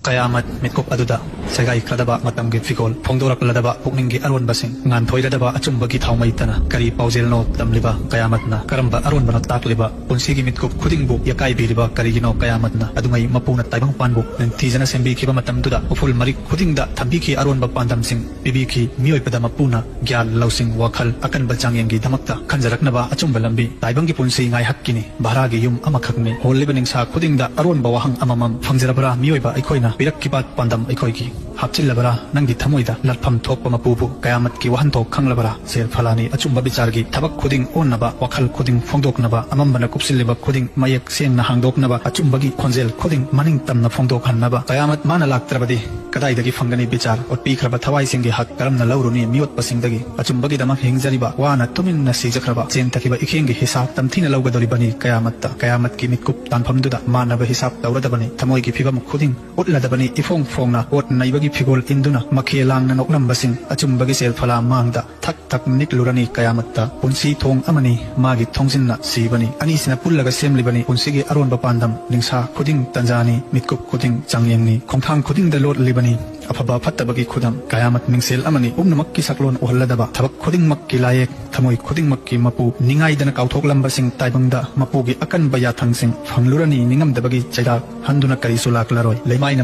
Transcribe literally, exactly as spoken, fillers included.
ꯀꯌꯥꯃꯠ ꯃꯤꯠꯀꯨꯞ ꯑꯗꯨꯗ ꯁꯦꯒꯥꯏꯈ꯭ꯔꯗꯕ ꯃꯇꯝꯒꯤ ꯐꯤꯒꯣꯜ ꯐꯣꯡꯗꯣꯔꯛꯂꯗꯕ ꯄꯨꯛꯅꯤꯡꯒꯤ ꯑꯔꯣꯟꯕꯁꯤꯡ ꯉꯥꯟꯊꯣꯏꯔꯗꯕ ꯑꯆꯨꯝꯕꯒꯤ ꯊꯥꯎꯃꯩꯇꯅ ꯀꯔꯤ ꯄꯥꯎꯖꯦꯜꯅꯣ ꯇꯝꯂꯤꯕ ꯀꯌꯥꯃꯠꯅ? ꯀꯔꯝꯕ ꯑꯔꯣꯟꯕꯅꯣ ꯇꯥꯛꯂꯤꯕ? ꯄꯨꯟꯁꯤꯒꯤ ꯃꯤꯠꯀꯨꯞ ꯈꯨꯗꯤꯡꯕꯨ ꯌꯀꯥꯏꯕꯤꯔꯤꯕ ꯀꯔꯤꯒꯤꯅꯣ ꯀꯌꯥꯃꯠꯅ? ꯑꯗꯨꯉꯩ ꯃꯄꯨꯅ ꯇꯥꯏꯕꯪ ꯄꯥꯟꯕꯨ ꯅꯤꯡꯊꯤꯖꯅ ꯁꯦꯝꯕꯤꯈꯤꯕ ꯃꯇꯝꯗꯨꯗ ꯎꯐꯨꯜ ꯃꯔꯤꯛ ꯈꯨꯗꯤꯡꯗ ꯊꯝꯕꯤꯈꯤ ꯑꯔꯣꯟꯕ ꯄꯥꯟꯗꯝꯁꯤꯡ ꯄꯤꯕꯤꯈꯤ꯫ ꯃꯤꯑꯣꯏꯕꯗ ꯃꯄꯨꯅ ꯒ꯭ꯌꯥꯟ, ꯂꯧꯁꯤꯡ, ꯋꯥꯈꯜ, ꯑꯀꯟꯕ ꯆꯥꯡꯌꯦꯡꯒꯤꯗꯃꯛꯇ ꯈꯟꯖꯔꯛꯅꯕ ꯑꯆꯨꯝꯕ ꯂꯝꯕꯤ꯫ ꯇꯥꯏꯕꯪꯒꯤ ꯄꯨꯟꯁꯤ ꯉꯥꯏꯍꯥꯛꯀꯤꯅꯤ, ꯚꯥꯔꯥꯒꯤ ꯌꯨꯝ ꯑꯃꯈꯛꯅꯤ꯫ ꯍꯣꯜꯂꯤꯕ ꯅꯤꯡꯁꯥ ꯈꯨꯗꯤꯡꯗ ꯑꯔꯣꯟꯕ ꯋꯥꯍꯪ ꯑꯃꯃꯝ ꯐꯪꯖꯔꯕ꯭ꯔꯥ? ꯃꯤꯑꯣꯏꯕ ꯑꯩꯈꯣꯏꯅ ꯄꯤꯔꯛꯈꯤꯕ ꯄꯥꯟꯗꯝ ꯑꯩꯈꯣꯏꯒꯤ ꯍꯥꯞꯆꯤꯜꯂꯕ꯭ꯔꯥ? ꯅꯪꯒꯤ ꯊꯃꯣꯏꯗ ꯂꯥꯠꯐꯝ ꯊꯣꯛꯄ ꯃꯄꯨꯕꯨ ꯀꯌꯥꯃꯠꯀꯤ ꯋꯥꯍꯟꯊꯣꯛ ꯈꯪꯂꯕꯔꯥ? ꯁꯦꯔꯐꯂꯥꯅꯤ ꯑꯆꯨꯝꯕ ꯕꯤꯆꯥꯔꯒꯤ ꯊꯕꯛ ꯈꯨꯗꯤꯡ ꯑꯣꯟꯅꯕ, ꯋꯥꯈꯜ ꯈꯨꯗꯤꯡ ꯐꯣꯡꯗꯣꯛꯅꯕ, ꯑꯃꯝꯕꯅ ꯀꯨꯞꯁꯤꯜꯂꯤꯕ ꯈꯨꯗꯤꯡ ꯃꯌꯦꯛ ꯁꯦꯡꯅ ꯍꯥꯡꯗꯣꯛꯅꯕ, ꯑꯆꯨꯝꯕꯒꯤ ꯈꯣꯟꯖꯦꯜ ꯈꯨꯗꯤꯡ ꯃꯅꯤꯡ ꯇꯝꯅ ꯐꯣꯡꯗꯣꯛꯍꯟꯅꯕ꯫ ꯀꯌꯥꯃꯠ ꯃꯥꯅ ꯂꯥꯛꯇ꯭ꯔꯕꯗꯤ ꯀꯗꯥꯏꯗꯒꯤ ꯐꯪꯒꯅꯤ ꯕꯤꯆꯥꯔ? ꯑꯣꯠꯄꯤꯈ꯭ꯔꯕ ꯊꯋꯥꯏꯁꯤꯡꯒꯤ ꯍꯛ ꯀꯔꯝꯅ ꯂꯧꯔꯨꯅꯤ ꯃꯤꯑꯣꯠꯄꯁꯤꯡꯗꯒꯤ? ꯑꯆꯨꯝꯕꯒꯤꯗꯃꯛ ꯍꯤꯡꯖꯔꯤꯕ, ꯋꯥꯅ ꯇꯨꯃꯤꯟꯅ ꯁꯤꯖꯈ꯭ꯔꯕ, ꯆꯦꯟꯊꯈꯤꯕ ꯏꯈꯦꯡꯒꯤ ꯍꯤꯁꯥꯕ ꯇꯝꯊꯤꯅ ꯂꯧꯒꯗꯧꯔꯤꯕꯅꯤ ꯀꯌꯥꯃꯠꯇ꯫ ꯀꯌꯥꯃꯠꯀꯤ ꯃꯤꯠꯀꯨꯞ ꯇꯥꯟꯐꯝꯗꯨꯗ ꯃꯥꯟꯅꯕ ꯍꯤꯁꯥꯕ ꯇꯧꯔꯗꯕꯅꯤ꯫ ꯊꯃꯣꯏꯒꯤ ꯐꯤꯕꯝ ꯈꯨꯗꯤꯡ ꯎꯠꯂꯗꯕꯅꯤ꯫ ꯏꯐꯣꯡ ꯐꯣꯡꯅ ꯑꯣꯠ ꯅꯩꯕꯒꯤ ꯐꯤꯒꯣꯜ ꯏꯟꯗꯨꯅ ꯃꯈꯦ ꯂꯥꯡꯅ ꯅꯣꯛꯂꯝꯕꯁꯤꯡ ꯑꯆꯨꯝꯕꯒꯤ ꯁꯦꯔꯐꯂꯥ ꯃꯥꯡꯗ ꯊꯛ ꯊꯛ ꯅꯤꯛꯂꯨꯔꯅꯤ ꯀꯌꯥꯃꯠꯇ꯫ ꯄꯨꯟꯁꯤ ꯊꯣꯡ ꯑꯃꯅꯤ, ꯃꯥꯒꯤ ꯊꯣꯡꯖꯤꯟꯅ ꯁꯤꯕꯅꯤ꯫ ꯑꯅꯤꯁꯤꯅ ꯄꯨꯜꯂꯒ ꯁꯦꯝꯂꯤꯕꯅꯤ ꯄꯨꯟꯁꯤꯒꯤ ꯑꯔꯣꯟꯕ ꯄꯥꯟꯗꯝ꯫ ꯅꯤꯡꯁꯥ ꯈꯨꯗꯤꯡ ꯇꯟꯖꯥꯅꯤ, ꯃꯤꯠꯀꯨꯞ ꯈꯨꯗꯤꯡ ꯆꯥꯡꯌꯦꯡꯅꯤ, ꯈꯣꯡꯊꯥꯡ ꯈꯨꯗꯤꯡꯗ ꯂꯣꯠꯂꯤꯕꯅꯤ ꯑꯐꯕ ꯐꯠꯇꯕꯒꯤ ꯈꯨꯗꯝ꯫ ꯀꯌꯥꯃꯠ ꯃꯤꯡꯁꯦꯜ ꯑꯃꯅꯤ, ꯄꯨꯝꯅꯃꯛꯀꯤ ꯁꯛꯂꯣꯟ ꯎꯍꯜꯂꯗꯕ, ꯊꯕꯛ ꯈꯨꯗꯤꯡꯃꯛꯀꯤ ꯂꯥꯌꯦꯛ, ꯊꯃꯣꯏ ꯈꯨꯗꯤꯡꯃꯛꯀꯤ ꯃꯄꯨ꯫ ꯅꯤꯡꯉꯥꯏꯗꯅ ꯀꯥꯎꯊꯣꯛꯂꯝꯕꯁꯤꯡ ꯇꯥꯏꯕꯪꯗ ꯃꯄꯨꯒꯤ ꯑꯀꯟꯕ ꯌꯥꯊꯪꯁꯤꯡ ꯐꯪꯂꯨꯔꯅꯤ꯫ ꯅꯤꯡꯉꯝꯗꯕꯒꯤ ꯆꯩꯔꯥꯛ ꯍꯟꯗꯨꯅ ꯀꯔꯤꯁꯨ ꯂꯥꯛꯂꯔꯣꯏ꯫ ꯂꯩꯃꯥꯏꯅ